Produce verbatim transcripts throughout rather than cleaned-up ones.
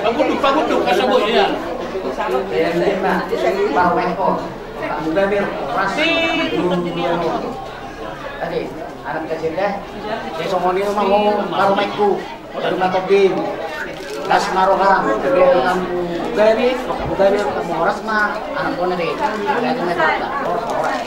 Pagunduk, pagunduk, kasabut, ya. Tadi, anak kecil deh. Saya songon ini mah mau baru mainku. Baru main kopi. Las ma roham. Biar kamu gari, kamu gari, kamu horas ma. Anak kau nanti. Ada yang main apa? Horas, horas.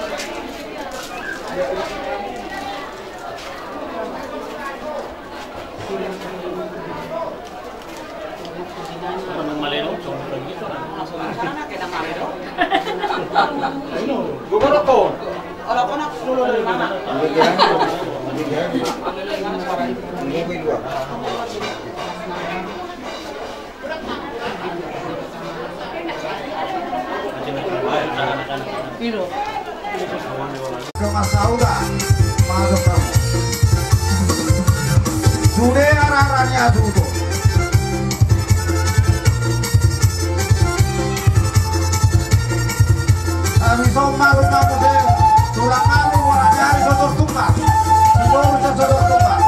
Ke masauda, masuk kamu. Sude arah-arahnya tuh. Habis om masuk kamu deh. Tulang kamu, orang nyari sosok tukar. Sosok tukar.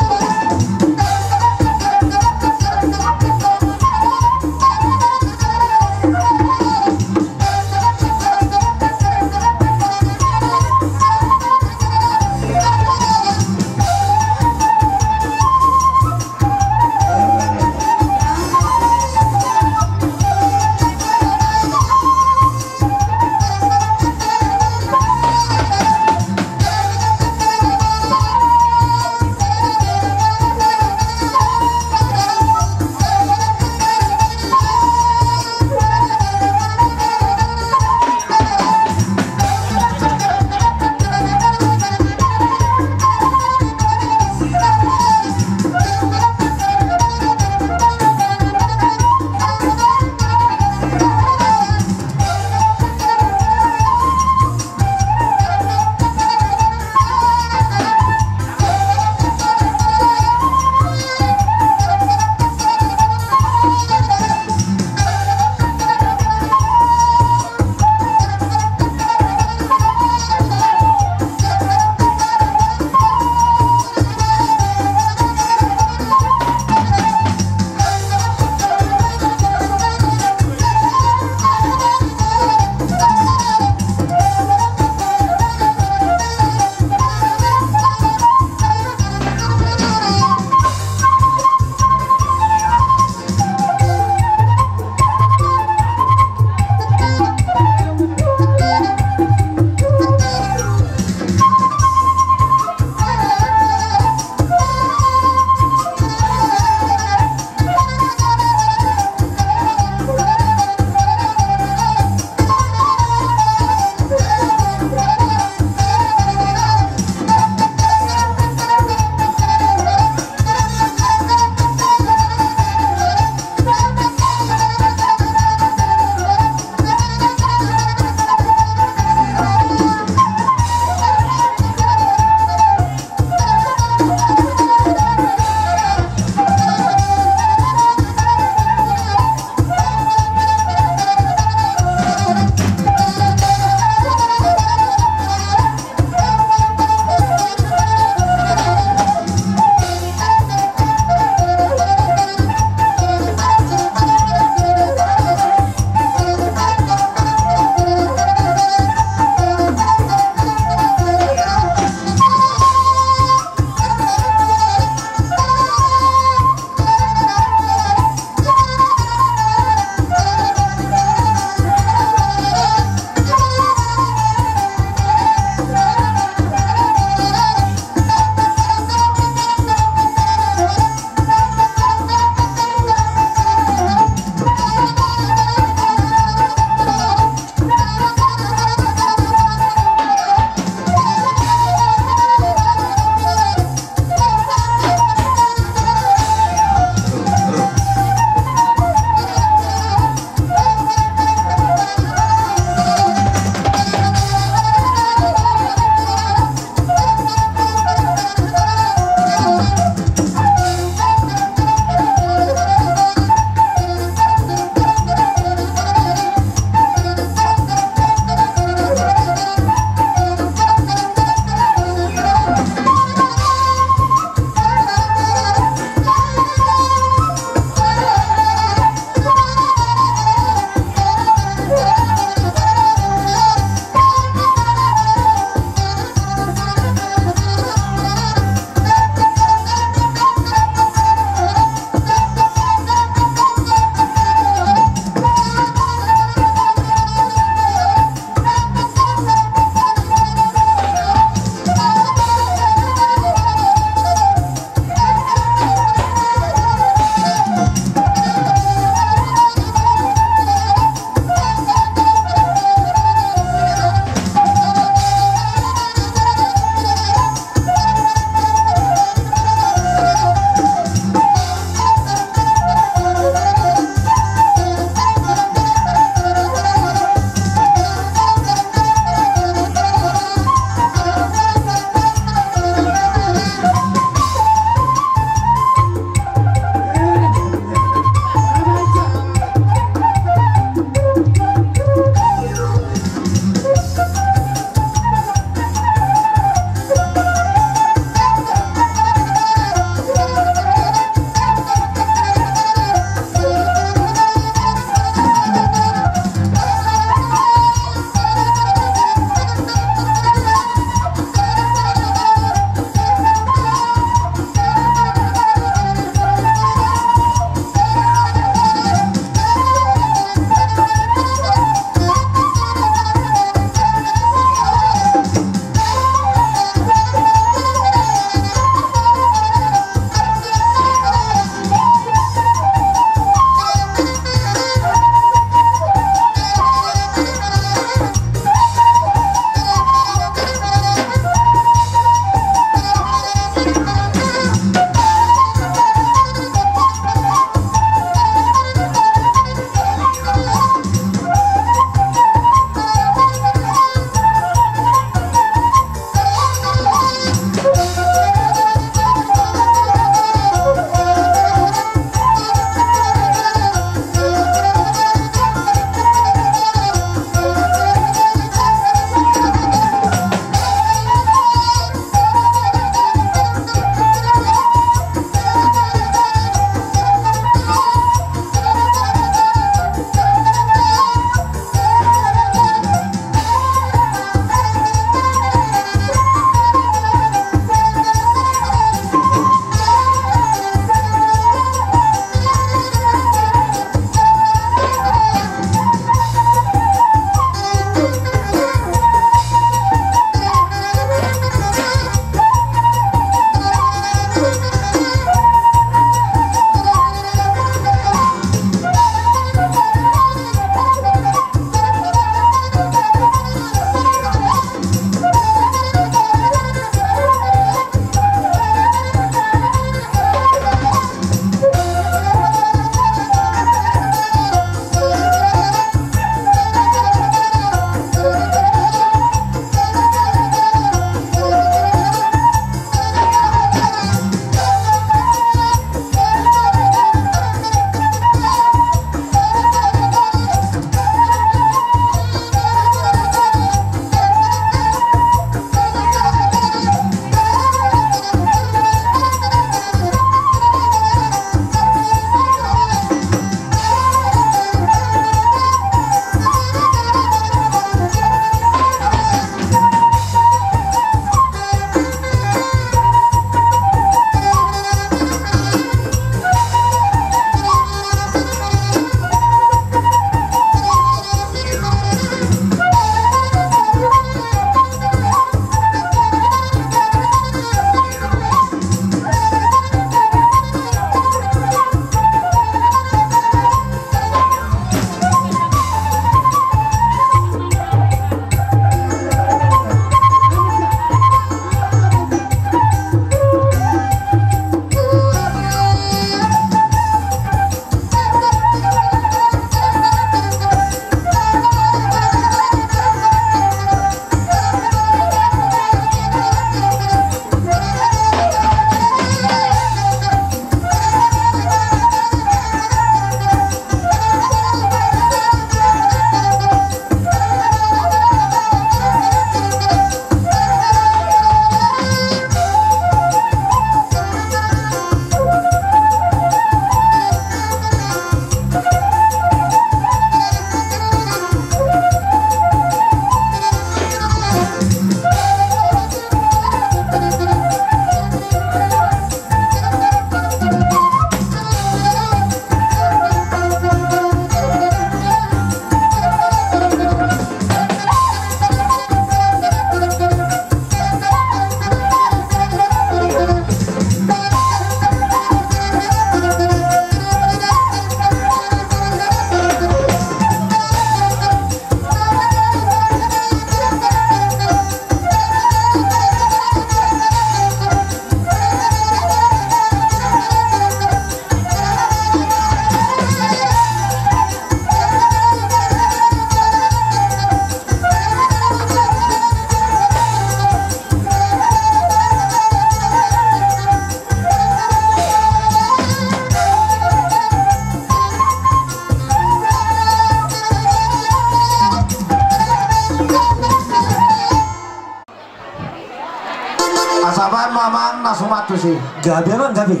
Langsung matu sih. Gabe, Bang, gabe.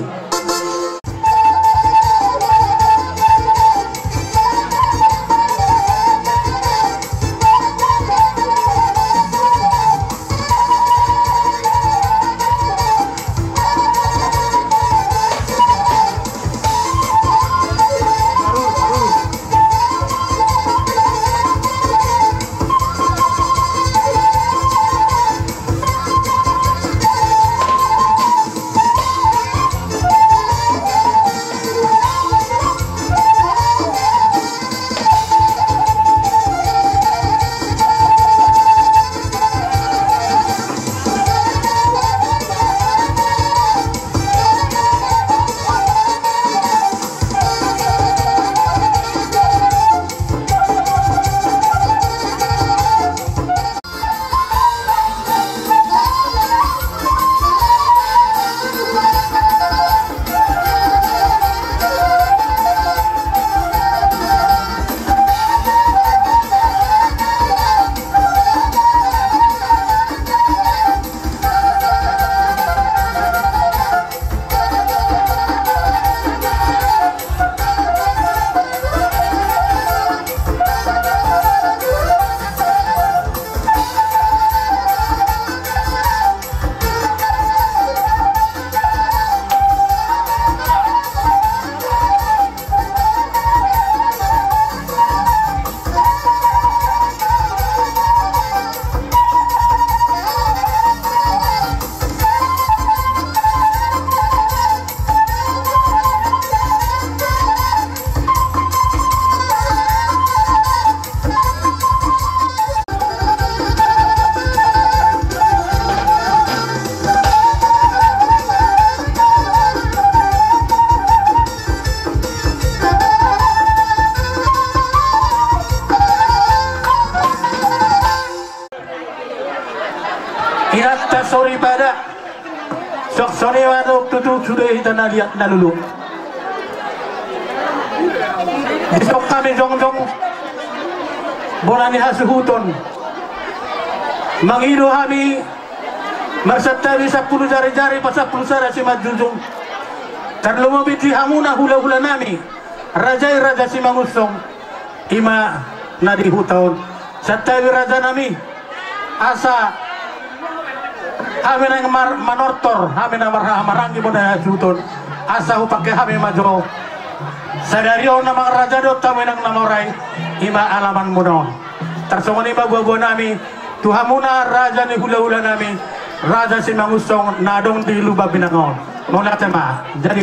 Inanta soripada. Songon i ma tutu sude hita na liat na lolo. Dison hami jongjong bona ni hasuhuton. Mangido hami marsantabi sampulu jarijari pasampulu sada simanjujung. Tarlumobi di hamuna hulahulanami, raja i Raja Simangunsong. I ma na di huta on. Santabi rajanami, asa hami naeng mar-, manortor, hami na marhahamaranggi bona hasuhuton, asa hupangke hami ma jo. Sadari on amang raja dohot hamu inang na mora i, i ma alamanmuna on. Tarsongon i ma buabuanami tu hamuna raja ni hulahulanami, Raja Simangunsong na adong di Lumban Binanga on. Mauliate ma. Jadi,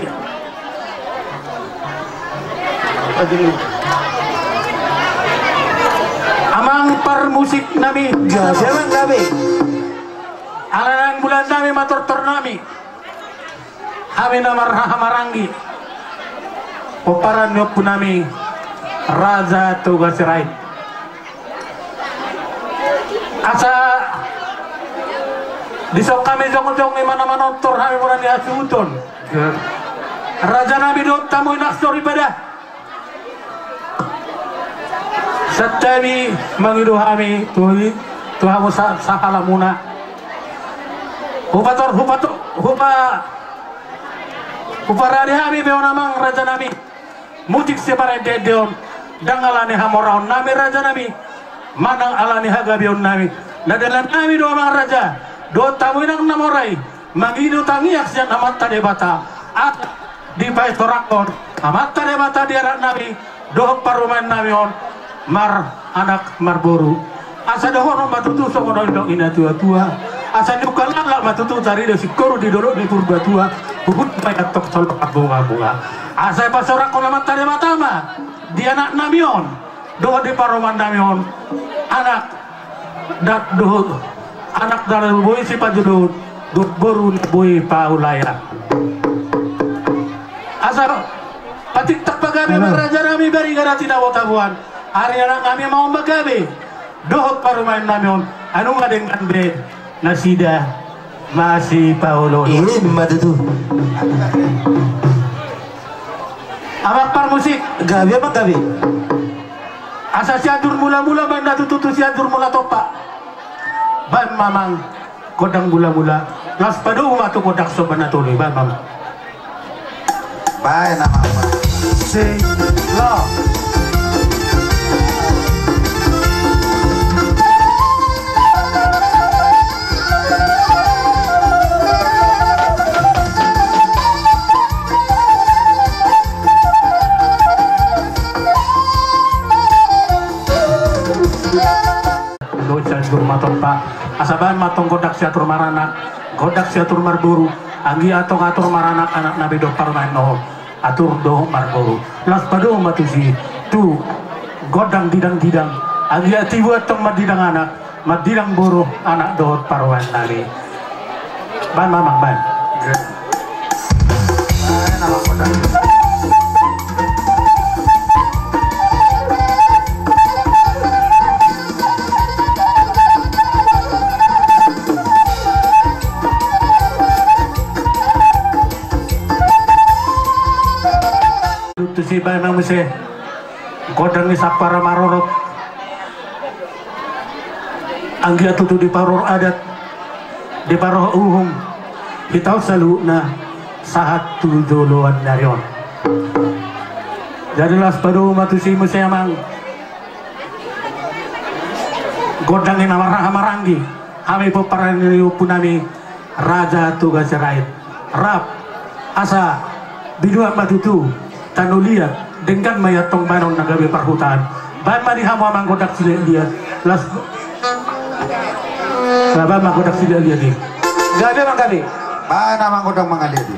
amang parmusiknami. Gabe, amang, gabe. Ala naeng bulanami ma tortornami. Hami na marhahamaranggi. Pomparan ni ompunami Raja Toga Sirait. Asa dison hami jongjong, i ma na manortor hami bona ni hasuhuton. Rajanami dohot hamu inang soripada. Santabi mangido hami tu, tu hamu sa-, sahalamuna. Hupator-, hupator-, hupa-, huparade hami pe on amang rajanami. Musik siparendeende on, ndang ala ni hamoraonnami rajanami, manang ala ni hagabeonnami. Na dalannami do amang raja dohot hamu inang na mora i, mangido tangiang sian Amanta Debata, asa dipaintoranghon Amanta Debata di anaknami dohot parumaennami on, mar anak marboru. Asa dohonon ma tutu songon na nidok ni natuatua. Asa niungkal laklak ma tutu tarida singkoru di dolok ni Purbatua. Huhut ma i antong solhot marbungabunga. Asa dipaintoranghon Amanta Debata ma di anaknami on dohot di parumaennami on, anak da-, dohot anak na boi sipanjouon dohot boru na boi paulaon. Asa patiktak pagabe ma rajanami, Barigana Tinabo Tabuan. Ari anaknami ma on ma gabe dohot parumaennami on, ai nunga denggan be nasida masipaoloan. I ma tutu. Amang parmusik. Gabe, amang, gabe. Asa Sianjur Mulamula baen na tutu tu Sianjur Mulatompa. Baen ma amang. Gondang mula-mula, laos padomu ma tu gondang somba na tolu i, baen ma. Baen ma. Sing, laos. Dohot Sianjur Matompa. Asa baen ma tong gondang siatur maranak, gondang siatur marboru. Anggiat tong atur maranak, anak nami dohot parumaen on, atur dohot marboru. Laos padomu ma tusi, tu gondang didang-didang. Anggiat tibu antong mandidang anak, mandidang boru, anak dohot parumaen nami. Baen ma, amang, baen. Tusi, baen ma muse gondang ni sampara marorot. Anggiat tutu diparorot adat, diparorot uhum, hita on saluhutna sahat tu joloan ni ari on. Jadi laos padomu ma tusi muse, amang, gondang ni na marhaha maranggi, hami pomparan ni ompu nami Raja Toga Sirait. Rap, asa binuat ma tutu tano liat, denggan ma i antong baenon na gabe parhutaan. Baen ma di hamu, amang, gondang siliat-liat. Laos, baen ma gondang siliat-liat i. Gabe, amang, gabe. Baen, amang, gondang mangaliat i.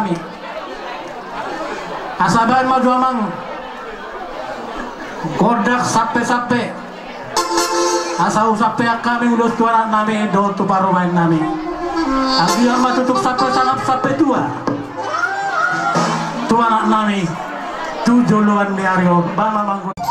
nami. Asa baen ma jo amang gondang sampe-sampe. Asa husampean hami ulos tu anak nami dohot tu parumaen nami. Anggiat ma tutu sampe sangap sampe tua tu anak nami tu joloan ni ari on. Baen ma amang gondang.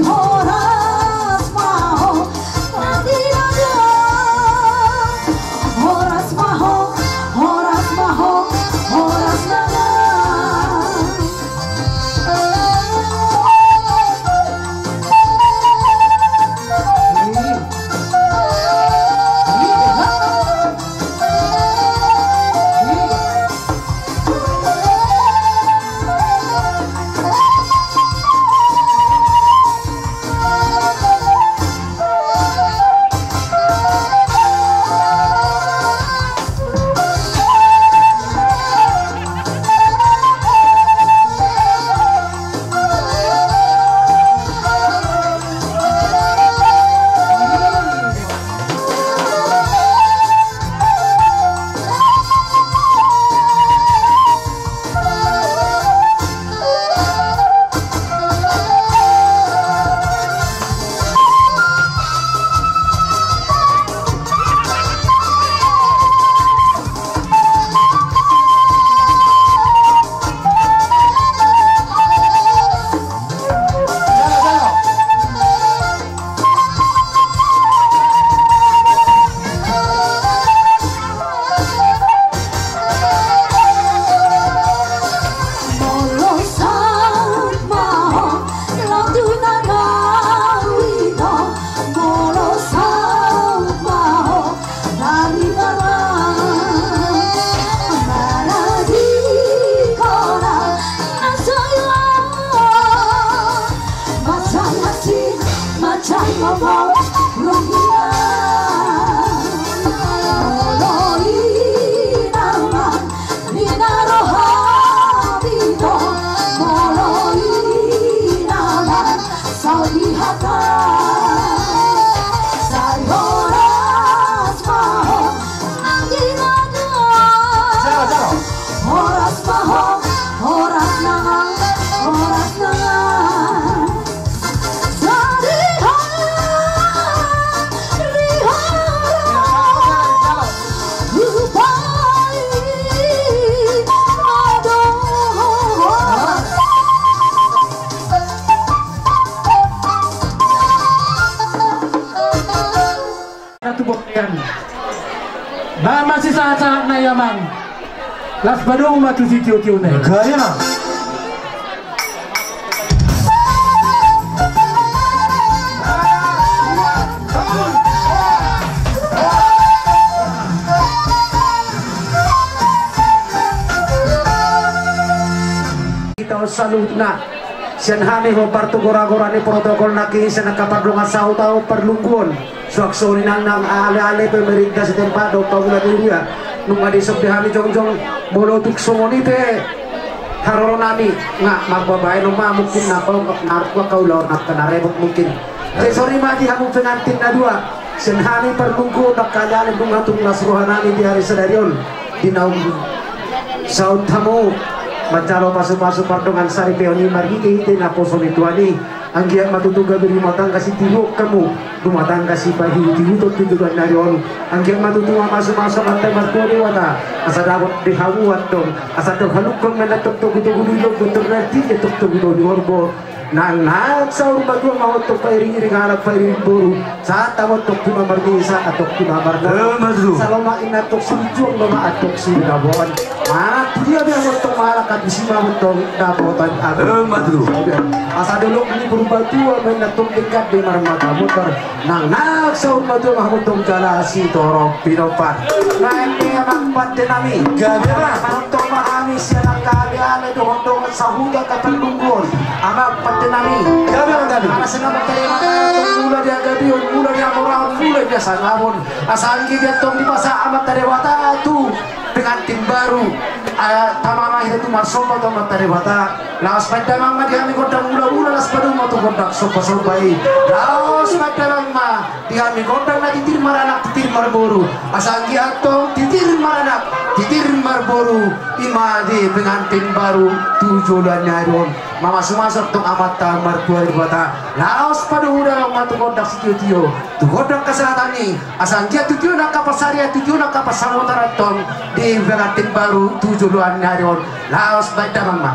Horas ma ho, nanti na dua. Horas ma ho, horas ma ho, horas na dua. Horas ma ho, horas na nga, horas na nga. Ratu Bontean. Ba masisahat-sahat na i amang. Laos padomu ma tu sitio-tio na i. Gaya. Hita on saluhutna. Sian hami hombar tu gora-gora ni protokol nangkin sian angka pardongan sahuta on parlungguon. Suang songon i nang ale-ale pemerintah setempat dohot pangula ni huria. Nunga dison be hami jongjong, molo tung songon i pe haroro nami, nga marbabaen on ma mungkin na, na, na ulaon angka na repot mungkin. Jadi songon i ma di hamu pengantin na dua. Sian hami parlungguon angka ale-ale, nunga tung las roha nami di ari sadari on. Di naung saut hamu manjalo pasu-pasu pardongan saripeon i marhite-hite naposo ni Tuhan i. Anggiat ma tutu gabe rumah tangga sitiruon hamu, rumah tangga sipaihut-ihuton tu joloan ni ari on. Anggiat ma tutu mamasu-masu Amanta Martua Debata, asa dapot di hamu antong, asa dapot halungkon ma na tong togu-togu ni lombu, tong na arti tong togu-togu ni horbo. Nang, nang saur matua ma ho tong, pairing-iring anak, pairing boru. Sahat ma ho tong tu na marmisa, antong tu na mardalan. Salomak inna tong silinjuang, lomak antong silingaboan. Manang tu dia be ho tong malak, asa disi ma ho tong dapotan agung. Asa dolok ni Purbatua ma inna tong denggan be marmata mutar. Nang, nang saur matua ma ho tong jala sitorop pinompar. Nang, nang pande nami. Gabe ma. Manang tong ma hami sian angka ale-ale dohot dongan sahuta angka parlungguon. Amang pande nami. Gabe ma gabe. Ala sina pande mata mula di hagabeon, mula di hamoraon, mula di hasangapon. Asa anggiat tong dipasahat Amanta Debata tu pengantin baru. Tama ma hita tu marsomba tu Amanta Debata. Laos baen damang ma di hami gondang mula-mula, laos padomu ma tu gondang somba-somba i. Laos baen damang ma di hami gondang na titir maranak titir marboru. Asa anggiat tong titir maranak titir marboru, i ma di pengantin baru tu joloan ni ari on. Mamasu-masu tong Amanta Martua Debata. Laos padomu damang ma tu gondang sitio-tio, tu gondang kesehatan i. Asa anggiat tu tio na angka pansarian, tu tio na angka pansamotan tong di pengantin baru tu joloan ni ari on. Laos baen damang ma.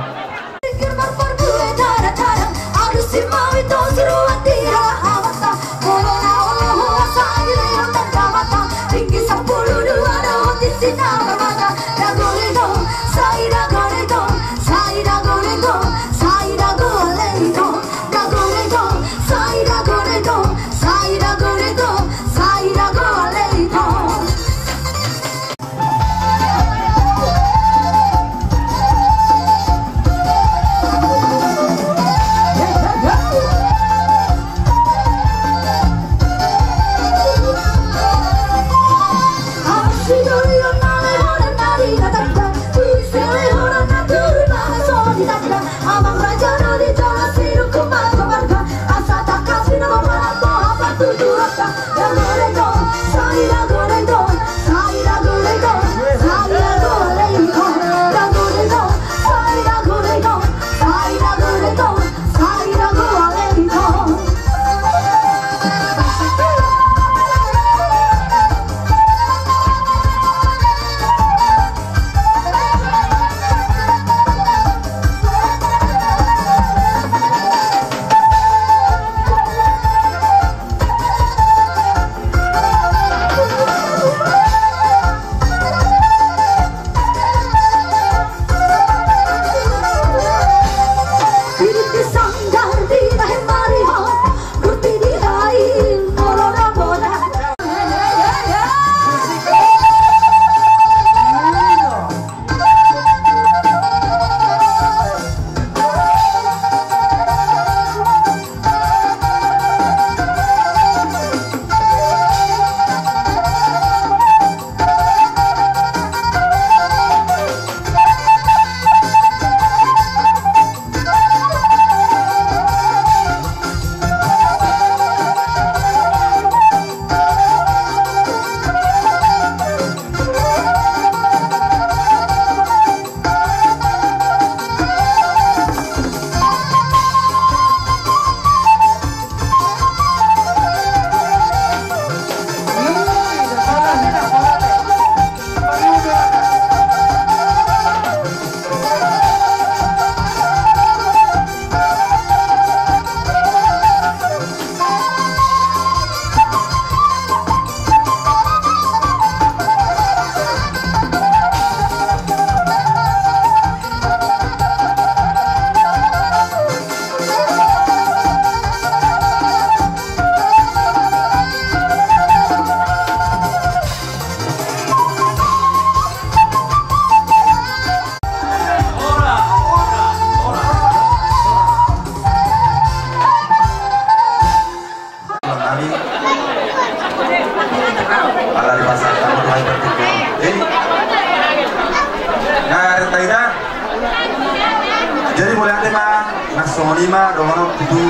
Ima dohonon tutu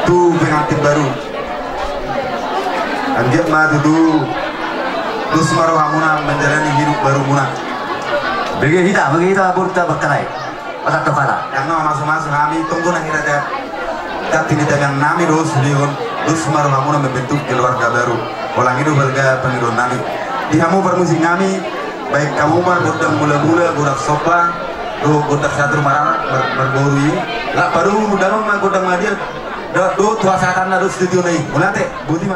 tu pengantin baru. Anggiat ma tutu dos ma rohamuna menjalani hidup barumuna. Bege hita, bege hita, borunta, bangkalai. Pasahat tu hata. Nunga mamasu-masu hami, tonggo na hira da. Tapi di tangan nami dos, Leon, dos ma rohamuna membentuk keluarga baru. Holan i do balga pangidoan nami. Di hamu parmusik nami, baik hamu ma gondang mula-mula, gondang somba, dohot gondang sahat tu maranak, mar-, marboru i. Laho paduhut damang ma gondang madia, do, do tu hasahatan na dos di studio na i. Mauliate, boti ma.